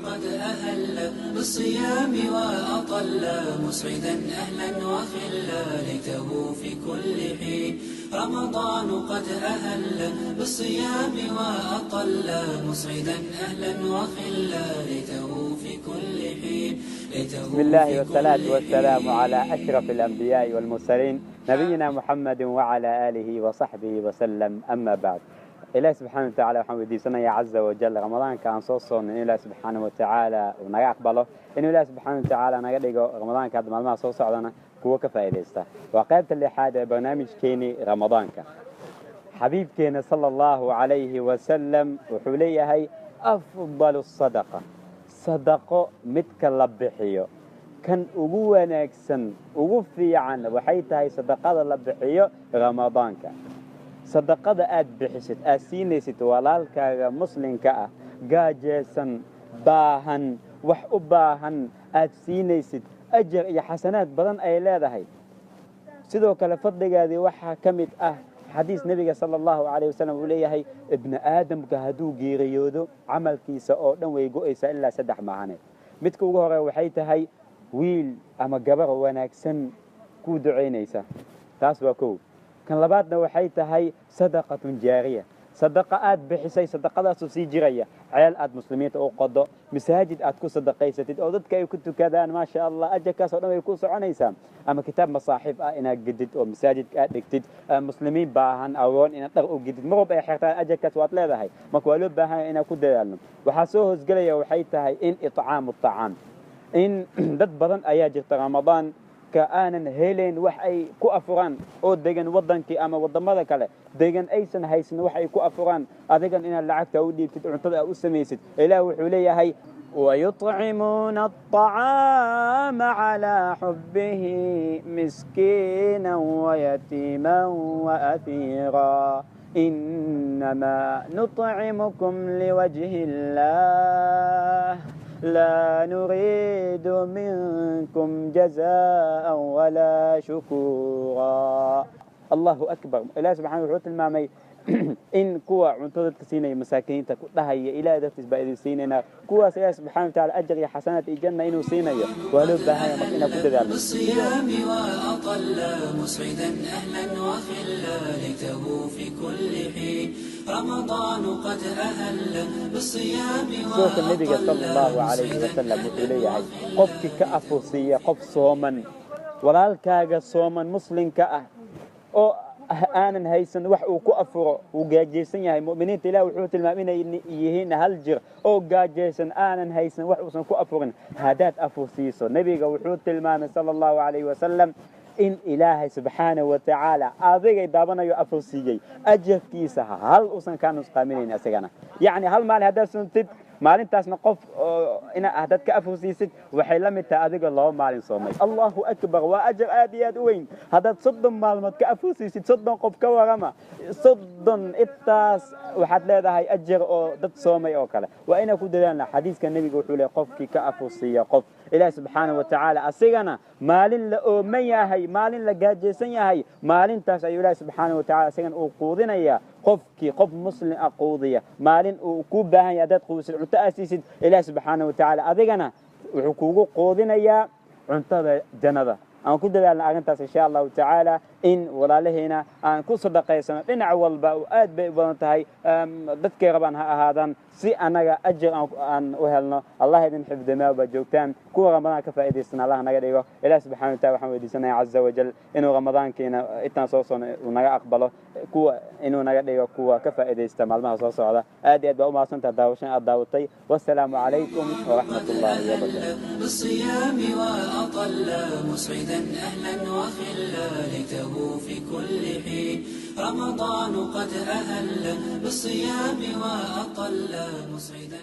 قد أهل بالصيام وأطل مسعدا أهلا وخلا ليته في كل حين. رمضان قد أهل بالصيام وأطل مسعدا أهلا وخلا ليته في كل حين. بسم الله والصلاة والسلام على أشرف الأنبياء والمرسلين نبينا محمد وعلى آله وصحبه وسلم. أما بعد, Ilaahi subxaana watacaala waxaan weydiisanaya caza wajal Ramadaanka aan soo soonnay in Ilaahi subxaana watacaala uu naga aqbalo, inuu Ilaahi subxaana watacaala naga dhigo Ramadaanka hadda maalmaha soo socdana kuwo ka faa'iidaysta. Waa qaybta lixaad ee barnaamijkeenii Ramadaanka. Xabiibkeena sala Allahu calayhi wasalam wuxuu leeyahay: afdalu sadaqa, sadaqo midka la bixiyo kan ugu wanaagsan, ugu fiican, waxay tahay sadaqada la bixiyo Ramadaanka. Sadaqada aad bixisid, aad siinaysid walaalkaaga muslimka ah, gaajeysan, baahan, wax u baahan aad siinaysid, ajar iyo xasanaad badan ay leedahay. Sidoo kale fadligaadii waxaa ka mid ah xadiis nebiga sala Allahu calayh wasalam uu leeyahay: ibni aadamka hadduu geeriyoodo, camalkiisa oo dhan way go'aysaa ilaa saddex maahaneed. Midka ugu hore waxay tahay wiil ama gabar wanaagsan kuu ducaynaysa, taas waa kow. Kan labaadna waxay tahay sadaqatun jaariya, sadaqa aad bixisay, sadaqadaasoo sii jiraya, ceel aad muslimiinta u qodo, masaajid aad ku sadaqaysatid oo dadka ay ku tukadaan, maasha Allah, ajarkaas oo dhan way ku soconaysaa. Ama kitaab masaaxiif ah inaad gedid oo masaajidka aad dhigtid, muslimiin baahan, agoon inaad dhar u gedid, mar walba ay xirtaan, ajarkaas waad leedahay. Marka waa loo baahan yahay inaan ku dadaalno. Waxaa soo hoosgelaya waxay tahay in itcaamu acaam, in dad badan ayaa jirta Ramadaan ka aanan helayn wax ay ku afuraan, oo degan wadankii ama wadamada kale degan, aysan haysan wax ay ku afuraan. Adigan inaad lacagta u dhiibtid, cuntada aad u samaysid. Ilaah wuxuu leeyahay: ويطعمون الطعام على حبه مسكينا ويتيما وأسيرا إنما نطعمكم لوجه الله لا نريد منكم جزاء ولا شكورا. الله أكبر. Ilaah subxana wuxuu tilmaamay in kuwa cunto dadka siinaya, masaakiinta, ku dhahaya Ilaah dartiis baa idin siinaynaa, kuwaas Ilaah subxana wataala ajar iyo xasanaad iyo janna inuu siinayo. Waa loo baahan yahay marka inaan ku dadaalno. بالصيام وأطل مسعدا أهلا وخلا ليته في كل حين. رمضان قد أهل بالصيام Sidoo kale nabiga sala Allahu calayhi wasalam wuxuu leeyahay: qofkii ka afursiiya qof sooman, walaalkaaga sooman, muslimka ah, oo aanan haysan wax uu ku afuro, uu gaajaysan yahay. Mu'miniinta Ilah wuxuu tilmaamay inay yihiin hal jir. Oo gaajaysan, aanan haysan wax uusan ku afurin, haddaad afursiiso, nebiga wuxuu tilmaamay sala Allahu calayhi wasalam in Ilaahay subxaanahu wa tacaala adigay daabanayo afursiiyey ajarkiisa hal uusan kaa nusqaaminayn asagana. Yacni hal maalin haddaad suntid, maalintaasna qof ina haddaad ka afursiisid, waxay la mid tahay adigoo 2 maalin soomay. Allahu akbar! Waa ajar aad iyo aad u weyn. Haddaad 30 maalmood ka afursiisid 30 qof, ka warama? 30 intaas waxaad leedahay ajar oo dad soomay oo kale. Waa inaan ku dadaalna. Xadiiska nebiga wuxuu leeyahay: qofkii ka afursiiya qof, Ilaahi subxaanahu wa tacaala asigana maalin la ooman yahay, maalin la gaajaysan yahay, maalintaas ayuu Ilaahi subxaanahu wa tacala asigana uu quudinayaa. Qofkii qof muslim ah quudiya maalin uu kuu baahan yahay, haddaad quudisid, cunto aad siisid, Ilaahi subxaanahu wa tacaala adigana wuxuu kugu quudinayaa cuntada jannada. Aan ku dadaalna arrintaas insha Allahu tacaala, in walaalaheena aan ku sadaqaysano dhinac walba oo aad bay u badan tahay, dadkay rabaan ha ahaadaan, si annaga ajar aan u helno. Allah idin xifdimaa baa joogtaan. Kuwa Ramadaan ka faa'iidaysana Allah naga dhigo. Ilaah subxana watacala waxaan weydiisanaya caza wajal inuu Ramadaankiina intaan soo socno uu naga aqbalo, kuwa inuu naga dhigo kuwa ka faa'iidaysta maalmaha soo socda. Aad iyo aad baa u mahadsantaha daawashan aad daawatay. Wassalaamu calaykum waraxmat ullahi wabarakatu. بالصيام وأطل مسعدا أهلا وخلا ليته في كل حين. رمضان قد أهل بالصيام وأطل مسعدا.